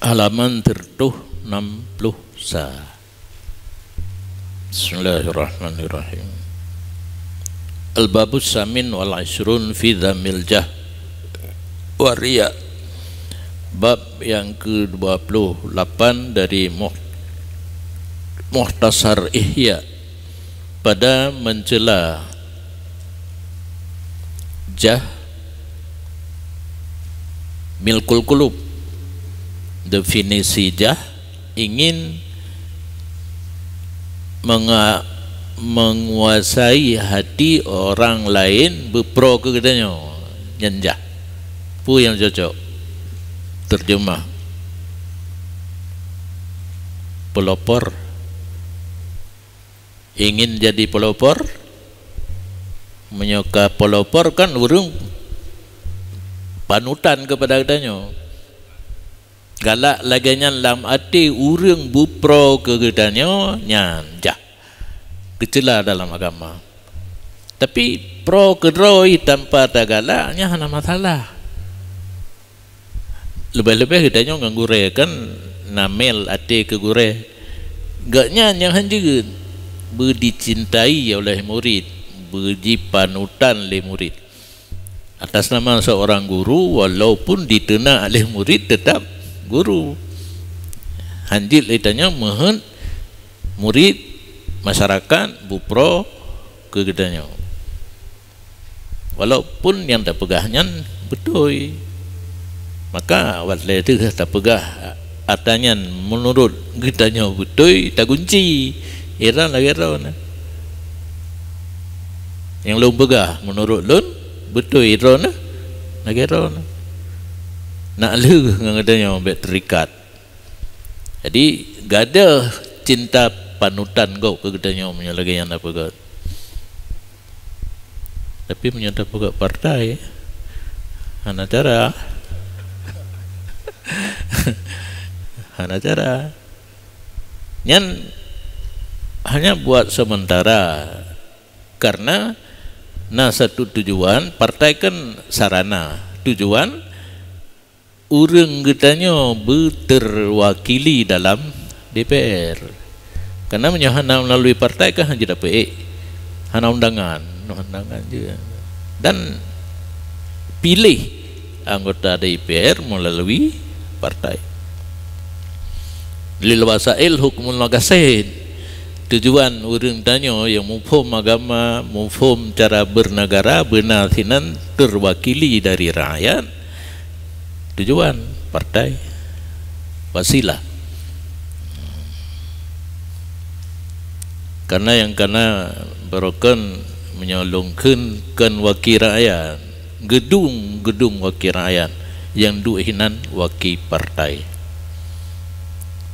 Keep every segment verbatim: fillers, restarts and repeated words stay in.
Halaman seratus enam puluh sa. Bismillahirrahmanirrahim. Al-babus samin wal ishrun fi dzamil jah wa riya. Bab yang kedua puluh lapan dari Muh-, Muhtasar Ihya pada mencela jah milkul qulub. Definisi jah, ingin menga-, menguasai hati orang lain beuproe keu geutanyoe, nyan jah. Peue nyang cocok? Terjemah, pelopor. Ingin jadi pelopor? Meunyoe ka pelopor kan ureuëng panutan keupada geutanyoe. Galak lagée nyan lam até ureuëng beuproe keu geutanyoe, nyan jah, geucela dalam agama. Tapi proe keudroe tanpa tagalak, nyan hana masalah. Leubeh-leubeh geutanyoe ngon gurée kan, na mél até keu gurée. Gobnyan nyang han jeuet, beudicintai oleh murit, beujipanutan lé murit. Atas nama seorang guru, walaupun diteunak lé murit, tetap guru. Han jeuet lé tanyoe meuheuet murit, masyarakat beuproe keu geutanyoe. Walaupun nyang tapeugah nyan beutôi, maka watée teuh tapeugah atra nyan meunurot geutanyoe beutôi, tagunci. Iron lagée droeneuh. Nyang lôn peugah meunurot lôn beutôi, iron lagée droeneuh. Nak lheueh ngon geutanyoe bék teurikat. Jadi, gadoh cinta panutan gob keu geutanyoe meunyoe lagée nyan tapeugah. Tapi meunyoe tapeugah partai, hana cara. Hana cara. Nyan hanya buat sementara. Karena na satu tujuan, partai kan sarana. Tujuan ureuëng geutanyoe beuterwakili dalam D P R. Karena meunyoe hana melalui partai kan hana jeuet dapeuék, hana undangan, undangan je. Dan piléh anggota D P R melalui partai. Lil wasail hukmul maqasid. Tujuan ureuëng tanyoe nyang muphom agama, muphom cara bernegara, beuna sinan terwakili dari rakyat. Tujuan partai, wasilah. Karena nyang kana barokon meunyoe lôn kheun kon wakil rakyat, geudong-geudong wakil rakyat, nyang duek hinan wakil partai.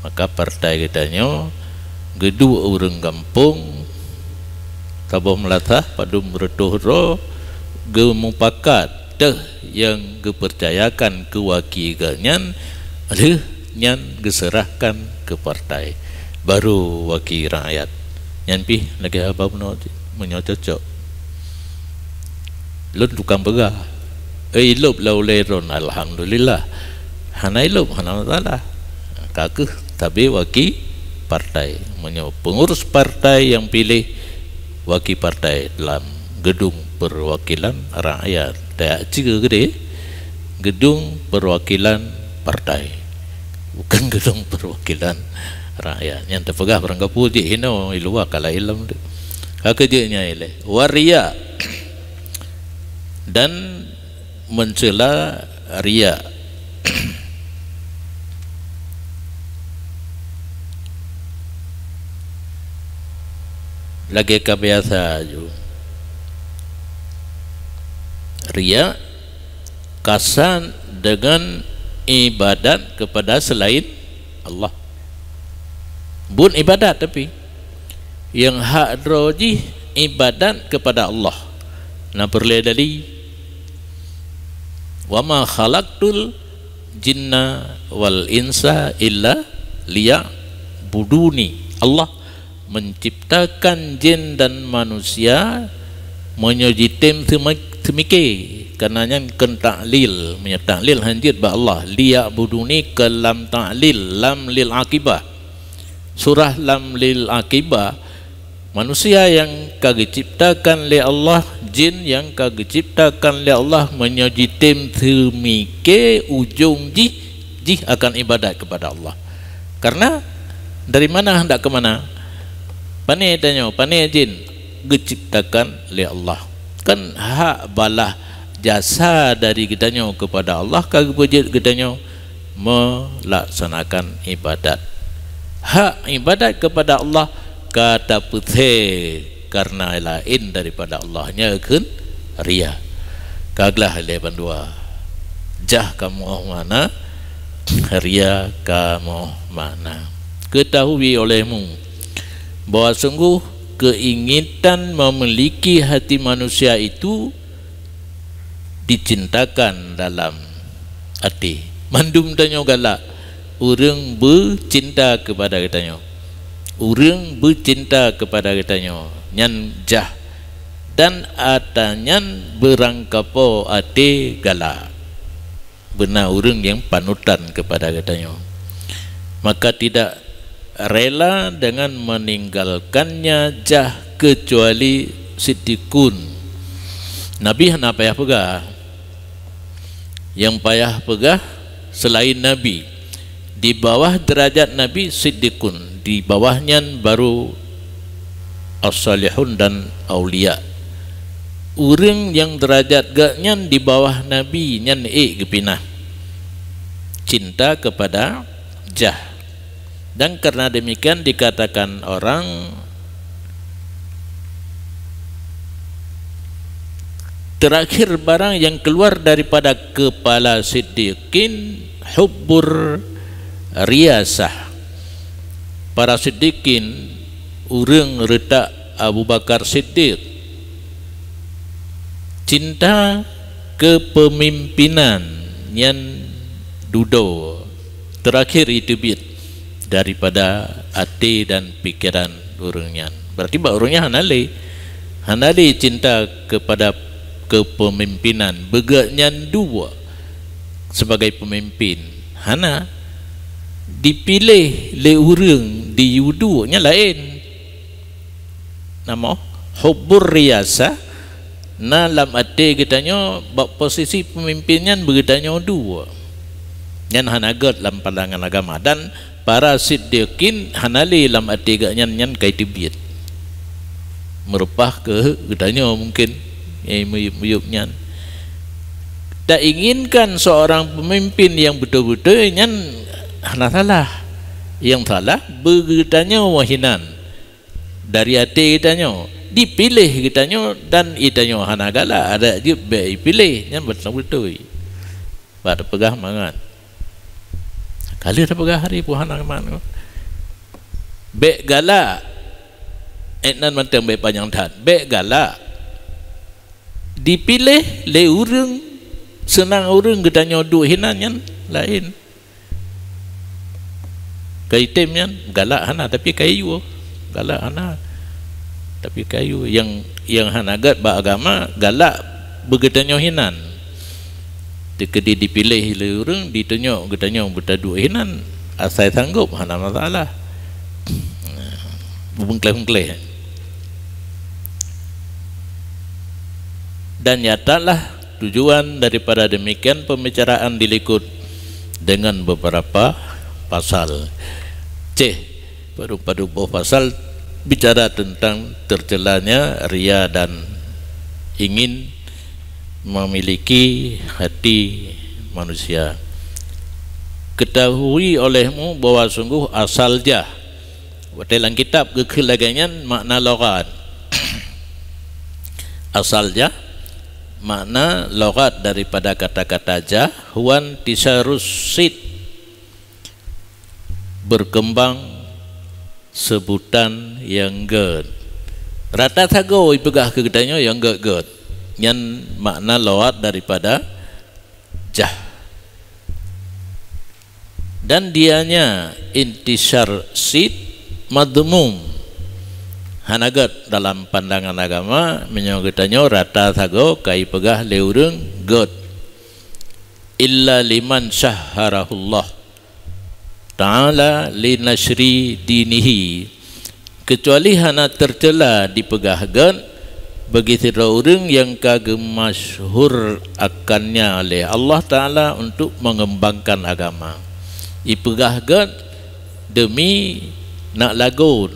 Maka partai geutanyoe geuduek ureuëng gampông, saboh meulasah padum reutôh droe geumupakat teuh nyang geupeucayakan keu wakil geuh nyan, lheueh nyan geuseurahkan keu partai, baru wakil rakyat. Nyan pih lagée haba bunoe meunyoe cocok. Lôn tukang peugah, eh, ilop lam ulée droen, alhamdulillah. Hana ilop, hana masalah. Ka kheueh sabe wakil partai. Meunyoe peungurus partai nyang piléh wakil partai dalam gedung perwakilan rakyat, tajak ceue keudeh, gedung perwakilan partai, bukan gedung perwakilan rakyat. Nyang tapeugah barangkapeue jih hinoe, i luwa ka laén lom tu. Ka keuh jeuet nyan ilée. Waria, dan mencela riya. Lagée ka biasa ju. Riya kasan dengan ibadat kepada selain Allah. Buet ibadat tapi nyang hak droe jih ibadat kepada Allah. Na peureulée dali, "Wa ma khalaqtul jinna wal insa illa liya'buduni." Allah menciptakan jin dan manusia meunyoe jitem seumi-, seumike, Karena nyan kheun ta'lil, meunyoe ta'lil hanjeuet bak Allah. Liya'buduni keu lam ta'lil, lam lil aqibah. Surah lam lil aqibah, manusia nyang ka geuciptakan lé Allah, jin nyang ka geuciptakan lé Allah, meunyoe jitem seumike ujong jih, jih akan ibadat kepada Allah. Karena dari mana hendak ke mana? Pane tanyoe, pane jin geuciptakan lé Allah. Kan hak balah jasa dari geutanyoe kepada Allah ka geupeujeuet geutanyoe melaksanakan ibadat. Hak ibadat kepada Allah ka tapeusé karena laén daripada Allah, nyan kheun ria. Ka glah lé bandua. Jah kamoe mana, ria kamoe mana. Ketahui olehmu bahwa sungguh keinginan memiliki hati manusia itu dicintakan dalam até. Mandum tanyoe galak ureuëng beucinta kepada geutanyoe. Ureuëng beucinta kepada geutanyoe nyan jah, dan atra nyan beurangkapo até galak. Beuna ureuëng nyang panutan kepada geutanyoe, maka tidak rela dengan meninggalkannya jah kecuali siddiqun. Nabi hana payah peugah. Nyang payah peugah selain Nabi. Di bawah derajat Nabi siddiqun, di bawah nyan baru as-salihun dan aulia. Ureuëng nyang derajat geuh nyan di bawah Nabi nyan ék geupinah. Cinta kepada jah. Dan karena demikian dikatakan orang, terakhir barang yang keluar daripada kepala siddiqin hubbur riasah. Para siddiqin, ureuëng reutak Abu Bakar Siddiq, cinta kepemimpinan nyan dudoe terakhir iteubiet daripada até dan pikeran ureuëng nyan. Berarti bak ureuëng nyan hana lé, hana lé cinta kepada kepemimpinan. Beugét nyan dua sebagai pemimpin. Hana. Dipiléh lé ureuëng diyue duek nyan laén. Nama? Hubbur riasah na lam até geutanyoe bak posisi pemimpin nyan beutanyoe dua. Nyan hana gét lam pandangan agama, dan para siddiqin hana lé lam até geuh nyan, nyan kai teubiet. Meurupah keu geutanyoe mungkin, eh, miyueb-miyueb nyan. Tainginkan seorang pemimpin yang betul-betul nyan hana salah. Yang salah beugeutanyoe hinan dari até geutanyoe, dipiléh geutanyoe dan geutanyoe hana galak, adak jeuet bék ipiléh, nyan beutôi-beutôi. Bak teupeugah mangat. Ka lheueh teupeugah hari pun hana mangat. Bék galak. Eh, nan mantong bék panyang that. Bék galak. Dipiléh lé ureuëng, seunang ureuëng geutanyoe duek hinan nyan laén. Ka item nyan galak hana, tapi ka iyue galak hana, tapi ka iyue. Yang, yang hana gét bak agama galak beugeutanyoe hinan. Teukeudi dipiléh lé ureuëng, ditunyok geutanyoe beutaduek hinan, asai sanggob hana masalah. Beubengkléh-bengkléh. Dan nyatalah tujuan daripada demikian pembicaraan dilikot dengan beberapa pasal. Céh, padub-padub boh pasal bicara tentang tercelanya ria dan ingin memiliki hati manusia. Ketahui olehmu bahwa sungguh asal jah. Watée lam kitab geukheun lagée nyan makna lughat. Asal jah, makna lughat daripada kata-kata jah, huwa intisharus sid, berkembang sebutan nyang gét. Rata sagoe ipeugah keu geutanyoe nyang gét-gét. Nyan makna lughat daripada jah. Dan dianya intishar sid madhmum. Hana gét dalam pandangan agama, meunyoe geutanyoe rata sagoe ka ipeugah lé ureuëng gét, illa liman syahharahullah ta'ala li nasyri dinihi, keucuali hana teucela dipeugah gét bagi sidroe ureuëng nyang ka geumasyhur akannya lé Allah Ta'ala untuk mengembangkan agama. Ipeugah gét demi nak lagon,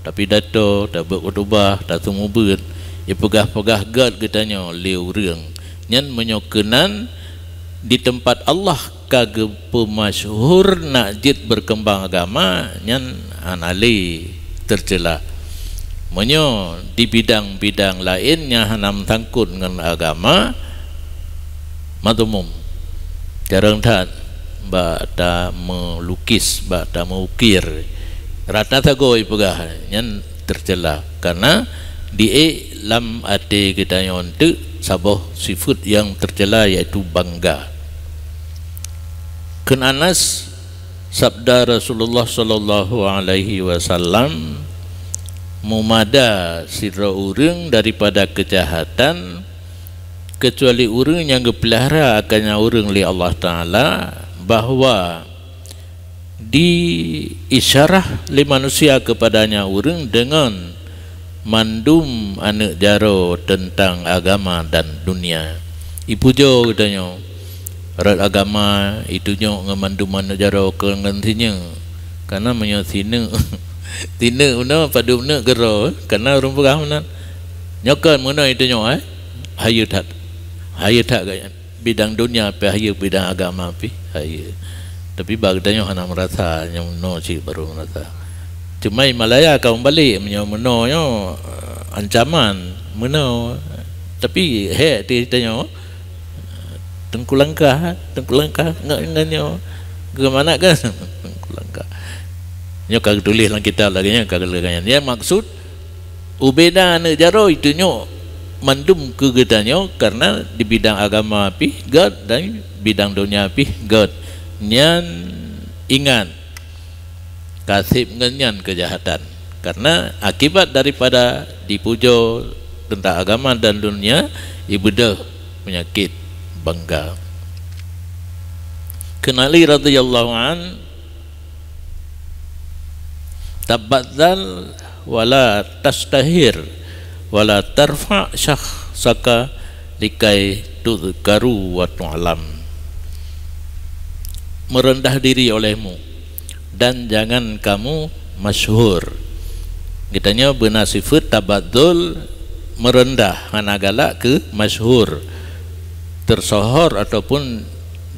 tapidato, tabeuet khutubah, taseumeubeuet, ipeugah-peugah gét geutanyoe lé ureuëng. Nyan meunyoe keunan di teumpat Allah ka geupeumasyhur nak jeuet beukeumbang agama, nyan hana lé teucela. Meunyoe di bidang-bidang laén nyang hana meusangkot ngon agama, madhmum. Jareueng that bak tameulukis, bak tameuukir. Rata sagoe peugah nyan teucela, karena diék lam até geutanyoe teuk saboh sifeuet nyang teucela, yaitu bangga. Kheun Anas, sabda Rasulullah sallallahu alaihi wasallam, "Mumada sidroe ureuëng daripada keujahatan, keucuali ureuëng nyang geupeulahra akannya ureuëng lé Allah Ta'ala, bahwa di isyarah lé manusia keupadanya ureuëng deungon mandum aneuëk jaroe teuntang agama dan dunia." Ipujoe geutanyoe rot agama, itunyok ngon mandum aneuëk jaroe keu ngon sinyeuk. Karena meunyoe sinyeuk, sinyeuk unoe padub neuk keudroe, karena ureuëng peugah meunan. Nyoe kon meunoe itunyok, eh? Hayeue that. Hayeue that gaya. Bidang dunia pih hayeue, bidang agama pih hayeue. Tapi bak geutanyoe hana meurasa, nyang meunoe cit baru meurasa. Cuma i Malaya ka meubalek, meunyoe meunoe nyoe, eh, ancaman meunoe. Tapi hék di tanyoe, teungku langkah, teungku langkah, ngon, ngon nyoe. Keumanakah teungku langkah? Nyoe ka geutuléh lam kitab lagée nyan, ka geutuléh lagée nyan. Ya, maksud Ubeda aneuëk jaroe itunyok mandum keu geutanyoe, karena di bidang agama pih gét dan bidang donya pih gét. Nyan ingat, ka seb ngon nyan keujahatan. Karena akibat daripada dipujoe teuntang agama dan dunia, ibeudôh peunyakét bangga. Kheun Ali radhiyallahu an, "Tabadzal wala tastahir, wala tarfa syakhsaka likai tudhkaru wa tu'lam." Merendah diri olehmu dan jangan kamu masyhur. Geutanyoe beuna sifeuet tabadzul, merendah, hana galak keu masyhur, tersohor ataupun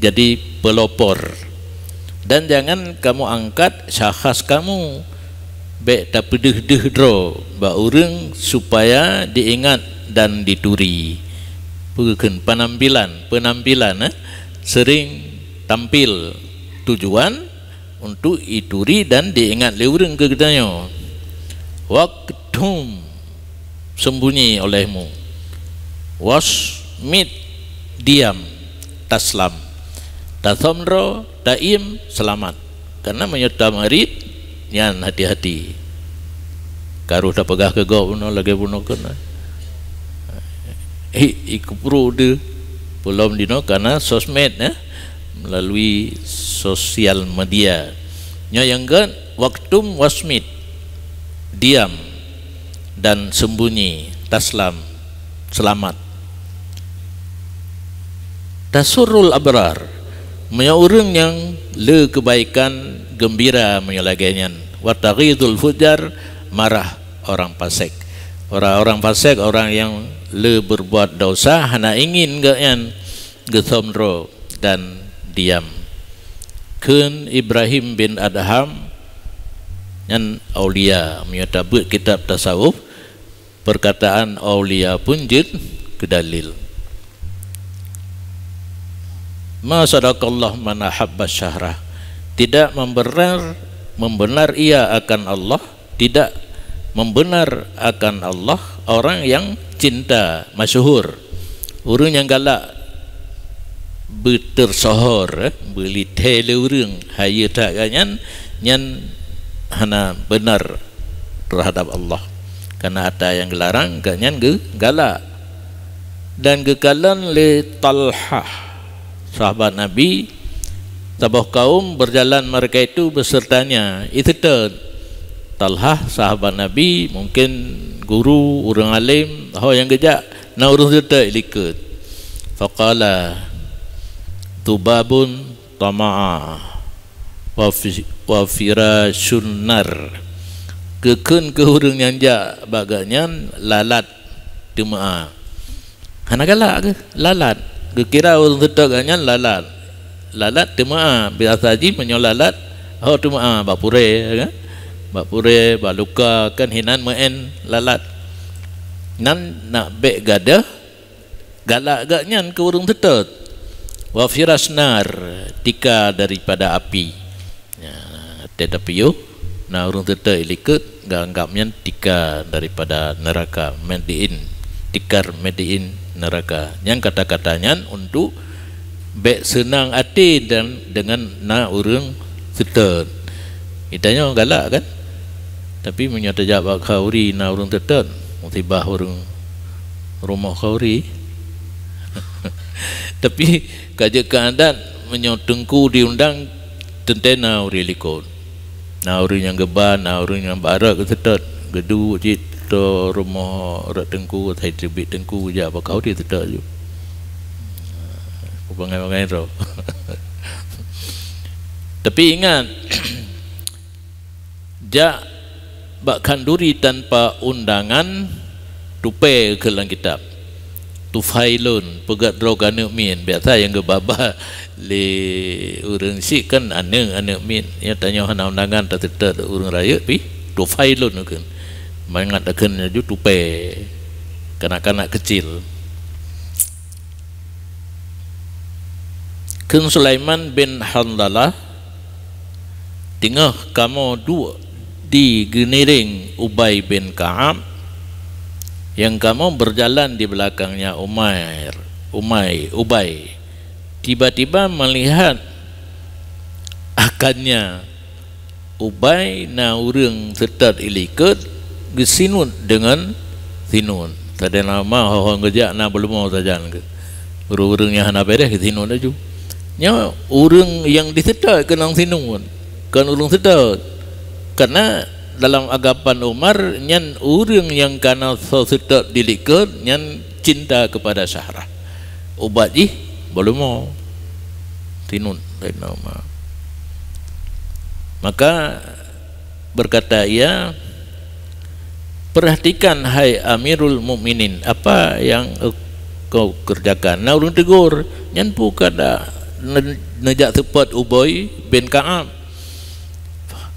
jadi pelopor. Dan jangan kamu angkat syakhs kamu, bék tapeudeuh-deuh droe bak ureuëng supaya diingat dan dituri. Peue kheun penampilan, penampilan, eh? Sering tampil, tujuan untuk ituri dan diingat lé ureuëng keu geutanyoe. Waktum, sembunyi olehmu. Wasmit, diam. Taslam, tathom droe, taiem, seulamat. Karena meunyoe tamarit, nyan hati-hati. Karoh tapeugah keu gob bunoe lagée bunoe keunan. Hi, ikeuprok deuh. Peulom dinoe kana sosmed, eh, melalui sosial media. Nyoe nyang gét, waktum wasmit, diam dan sembunyi, taslam, selamat. Tasurrul abrar, meunyoe ureuëng nyang le keubaikan geumbira meunyoe lagée nyan, wa taghidul fujar, marah orang fasik. Orang-orang fasik, orang nyang le berbuat dosa, hana ingin geuh nyan geuthom droe dan diam. Kheun Ibrahim bin Adham, nyan aulia, meunyoe tabeuet kitab tasawuf, perkataan aulia pun jeuet keu dalil. Ma sadaqallah man ahabba syahrah. Tidak membenar, membenar ia akan Allah, tidak membenar akan Allah orang yang cinta masyhur. Ureuëng nyang galak beutersohor, eh, beulithée lé ureuëng, hayeue that geuh nyan, nyan hana benar terhadap Allah. Karena ata nyang geularang, geuh nyan geugalak. Dan geukalon lé Talhah, sahabat Nabi, saboh kaum berjalan mereka itu besertanya, iseutôt. Talhah, sahabat Nabi, mungkin guru, ureuëng alim, ho nyang geujak, na ureuëng seutôt likot. Faqala, "Tsubabun tama'a, wa fi-, wa firasyun nar." Geukheun keu ureuëng nyang jak bak gobnyan lalat teumeu'a. Hana galak geuh, lalat. Geukira ureuëng seutôt gobnyan lalat. Lalat teumeu'a, biasa jih meunyoe lalat, ho teumeu'a bak purée, kan? Bak purée, bak luka, kan hinan meu'en lalat. Nan nak bék gadôh, galak gobnyan keu ureuëng seutôt. Wa firasyun nar, tika daripada api. Ya, tetapi yoh, na ureuëng seutôt likot geuanggap nyan tika daripada neuraka, meudi'in, tikar meudi'in neuraka. Nyang kata-kata nyan untuk bék seunang até dan deungon na ureuëng seutôt. Geutanyoe galak, kan? Tapi meunyoe tajak bak khanduri na ureuëng seutôt, musibah ureuëng rumoh khanduri. Tapi ka jeuet keu adat, meunyoe teungku diundang, teuntée na ureuëng likot. Na ureuëng nyang geuba, na ureuëng nyang bak rot geuseutôt, geuduek cit tô rumoh rot teungku, asai teubiet teungku jak bak khanduri seutôt ju. Kubangai-bangai droe. Tapi ingat, jak bak khanduri tanpa undangan, tupée keu lam kitab. Tufailun, peugét droe keu aneuëk miet, biasa nyang geubaba lé ureuëng syiek kan aneuëk, aneuëk miet. Nyoe tanyoe hana undangan, taseutôt ureuëng rayeuk pih, tufailun kheun. Mangat takheun laju tupée, kanak-kanak kecil. Kheun Sulaiman bin Handalah, "Teungoh kamoe duek di geuniréng Ubay bin Ka'ab, nyang kamoe beujalan di beulakangnya Umair, Umay, Ubay, tiba-tiba meulihat akannya Ubay na ureuëng seutôt ilikot geusinuet deungon sinuet. Sadan lama ho-ho geujak na beuleumo sajan geuh. Ureuëng-ureuëng nyang hana beureh geusinuet laju. Nyoe ureuëng nyang diseutôt keunong sinuet, kon ureuëng seutôt. Karena dalam anggapan Umar, nyan ureuëng nyang kana soe seutôt dilikot, nyan cinta kepada Syahrah. Ubat jih beuleumo. Sinuet Saidina Umar. Maka berkata ia, "Perhatikan, hai Amirul Mukminin, apa yang kau kerjakan." Na ureuëng tegur, "Nyan peue ka da ne-, neujak seupôt Ubay bin Ka'ab?"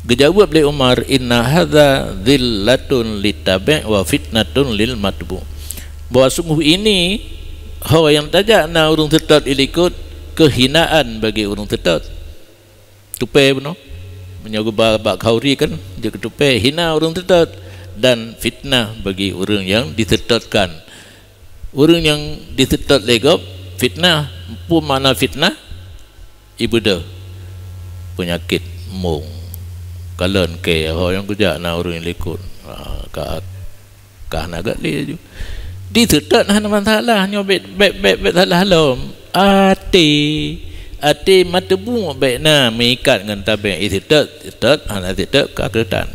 Geujaweueb lé Umar, "Inna hadza dzillatun littabi' wa fitnatun lil matbu'." Bahwa sungguh ini, ho nyang tajak na ureuëng seutôt ilikot, keuhinaan bagi ureuëng seutôt. Tupée bunoe. Meunyoe geuba bak khanduri kan, jeuet keu tupée, hina ureuëng seutôt, dan fitnah bagi ureuëng nyang diseutôt kan. Ureuëng nyang diseutôt lé gob, fitnah. Peue makna fitnah? Ibeudôh peunyakét mong. Kalon kée ho nyang geujak na ureuëng likot. Ha, ka, ka hana gét lé laju. Diseutôt hana masalah, nyoe bék, bék, bék, bék salah lom. Até, até mateubeuek bék na meuikat ngon tabée. Iseutôt, seutôt, hana seutôt ka keutan.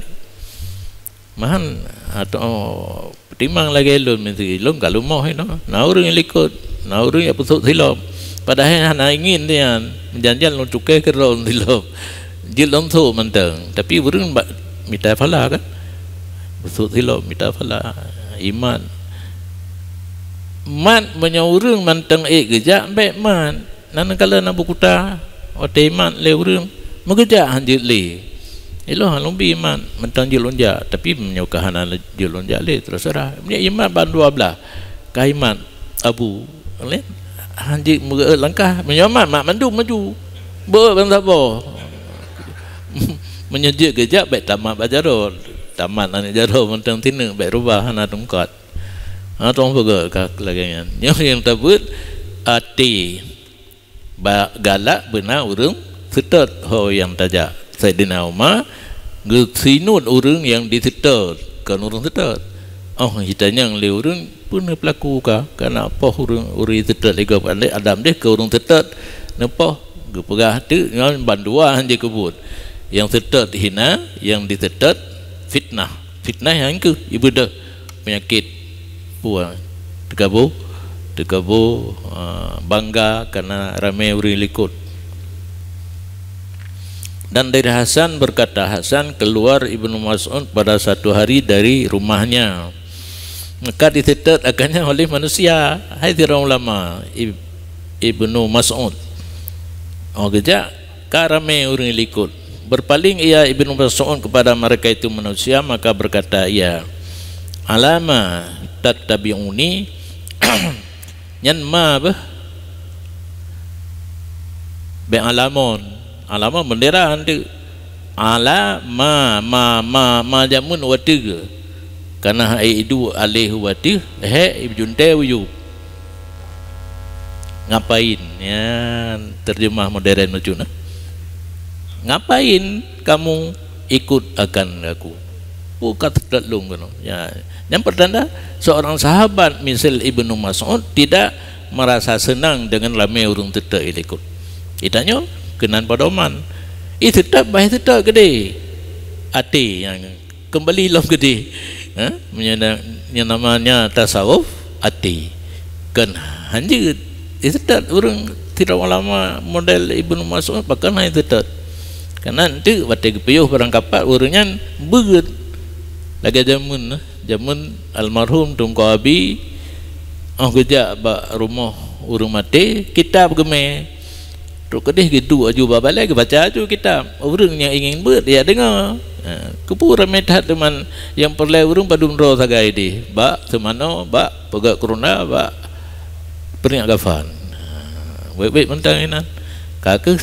Mahan atau peutimang lagée lôn meusi lôn ka lumoh inoe. Na ureuëng likot, na ureuëng jak peusok silop. Padahai hana ingin nyan, meujan-jan lôn cukai keudroe silop. Jeuet lôn sôk mantong, tapi ureuëng bak mita phala kan. Peusok silop mita phala, imat. Mat meunyoe ureuëng mantong ék geujak bék mat. Nan kala na bukuta, watée imat lé ureuëng, meugeujak han jeuet lé. Ilôn han lôn bi imat, mantong jeuet lôn jak, tapi meunyoe ka hana jeuet lôn jak lé, terserah. Meunyoe imat ban dua blaih, ka imat abu, lé, han jeuet meugeue langkah. Meunyoe mat, mat mandum maju. Beuet ban saboh. Meunyoe jeuet geujak, bék tamat bak jaroe. Tamat aneuk jaroe mantong tineuk, bék rubah, hana tungkat. Ha, tong peugah ka lagée nyan. Nyoe nyang tabeuet até. Ba galak beuna ureuëng seutôt ho nyang tajak. Saidina Umar geusinuet ureuëng nyang diseutôt, kon ureuëng seutôt. Oh, jitanyong lé ureuëng, Peue neupeulaku ka, ka na poh ureuëng, ureuëng teutot lé gob. Adam deh keu ureuëng teutot neupoh, geupeugah teuk ngon bandua han jikeubut. Nyang teutot hina, nyang diteutot fitnah. Fitnah nyang keuh ibeudôh peunyakét peue, teukabo, teukabo, ah, bangga kana ramé ureuëng likot. Dan dari Hasan berkata, Hasan keluar Ibnu Mas'ud pada satu hari dari rumahnya. Maka diteutot akannya oleh manusia, hai sidroe ulama, Ib-, Ibnu Mas'ud. Oh, geujak ka ramé ureuëng likot. Berpaling ia Ibnu Mas'ud kepada mereka itu manusia, maka berkata ia, "Alama tattabi'uni?" Nyan ma beuh. Bék alamon. Alamon bendera anteuk. Ala ma, ma, ma, ma jameun wateuh. Kana hai idu aleh wateuh, hek ibeujunte uyueb. Ngapain? Nyan terjemah modern lucu nah. Ngapain kamu ikut akan aku? Peue ka teutot lôn keunoe. Ya, nyang pertanda, seorang sahabat misal Ibnu Mas'ud tidak merasa senang dengan ramé ureuëng teutot ilikot. Itanyoe keunan pedoman. Ih, teutot bah teutot keudeh. Até nyang kembali lom keudeh. Ha? Meunyoe na-, nyang namanya tasawuf, até. Kon hanjeuet. Ih, teutot ureuëng sidroe ulama model Ibnu Mas'ud pakon hai teutot. Karena enteuk watée geupiôh barang kapat ureuëng nyan beuet. Lagée jameun, eh, jameun almarhum Teungku Abi, oh geujak bak rumoh ureuëng maté, kitab geumé. Trok keudeh geuduek aju bak balée geubaca aju kitab. Ureuëng nyang ingin beuet, ya deungoe. Ha, keupeue ramé that teuma nyang peureulée ureuëng padum droe sagai deh, bak seumanoe, bak peugét keuruna, bak peuringat gafan. Ha, wék-wék mantong inan. Ka keuh,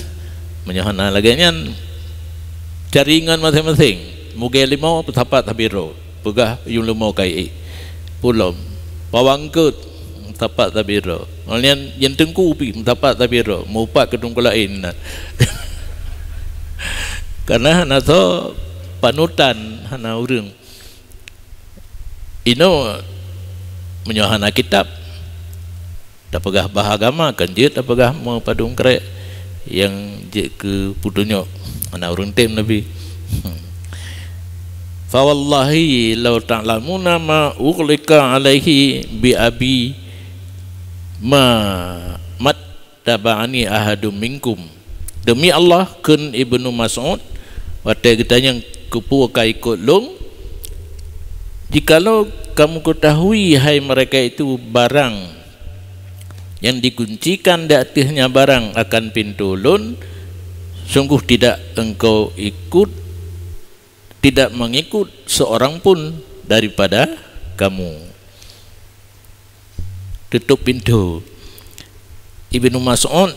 meunyoe hana lagée nyan, cari ngon maséng-maséng. Mugée limo, peusapat sabe droe. Peugah yuem leumo kayée. Pulom. Pawang keut, meusapat sabe droe. Ngon nyan, yen teungku pih, meusapat sabe droe. Meuupat keu teungku laén nan. Karena hana soe panutan, hana ureuëng. Inoe, meunyoe hana kitab, tapeugah bah agama, kan jeuet tapeugah meupadum krek nyang jeuet keu peutunyok. Hana ureuëng tem Nabi. "Fa wallahi law ta'lamuna ma ughliqa alaihi bi abi ma mattaba'ani ahadum minkum." Demi Allah, kheun Ibnu Mas'ud, watée geutanyong keupeue ka ikot lôn, "Jikalau kamu ketahui, hai mereka itu, barang yang dikuncikan di atasnya barang akan pintu lôn, sungguh tidak engkau ikut, tidak mengikut seorang pun daripada kamu." Tutup pintu. Ibnu Mas'ud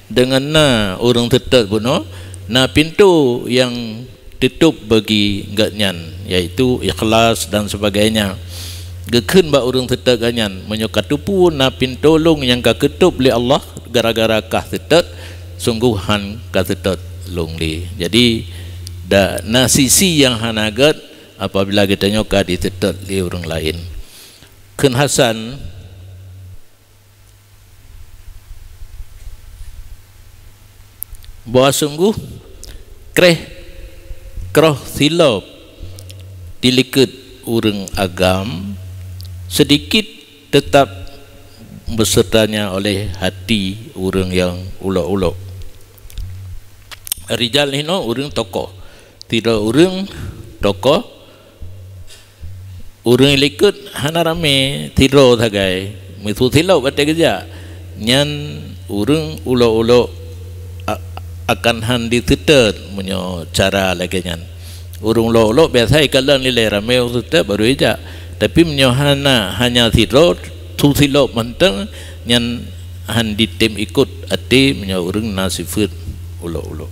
deungon na ureuëng teutot bunoe, na pintu nyang tutup bagi gobnyan, yaitu ikhlas dan sebagainya. Geukheun bak ureuëng teutot gobnyan, "Meunyoe ka teupeue na pintu lôn nyang ka keutup lé Allah gara-gara kah teutot, sungguh han ka teutot lôn lé." Jadi, da-, na sisi nyang hana gét apabila geutanyoe ka diteutot lé ureuëng laén. Kheun Hasan, bahwa sungguh kreh, kroh silop di likot ureuëng agam, sedikit tetap besertanya oleh hati ureuëng nyang ulok-ulok. Rijal hino ureuëng tokoh, tidak ureuëng tokoh, ureuëng likot hana ramé, sidroe sagai, meusu silop watée geujak. Nyan ureuëng ulok-ulok a-, akan han diteutot meunyoe cara lagée nyan. Ureuëng ulok-ulok biasa ikalon ilée ramé ureuëng teutot baru ijak. Tapi meunyoe hana, hanya sidroe, su silop mantong, nyan han ditem ikot até meunyoe ureuëng na sifeuet ulok-ulok.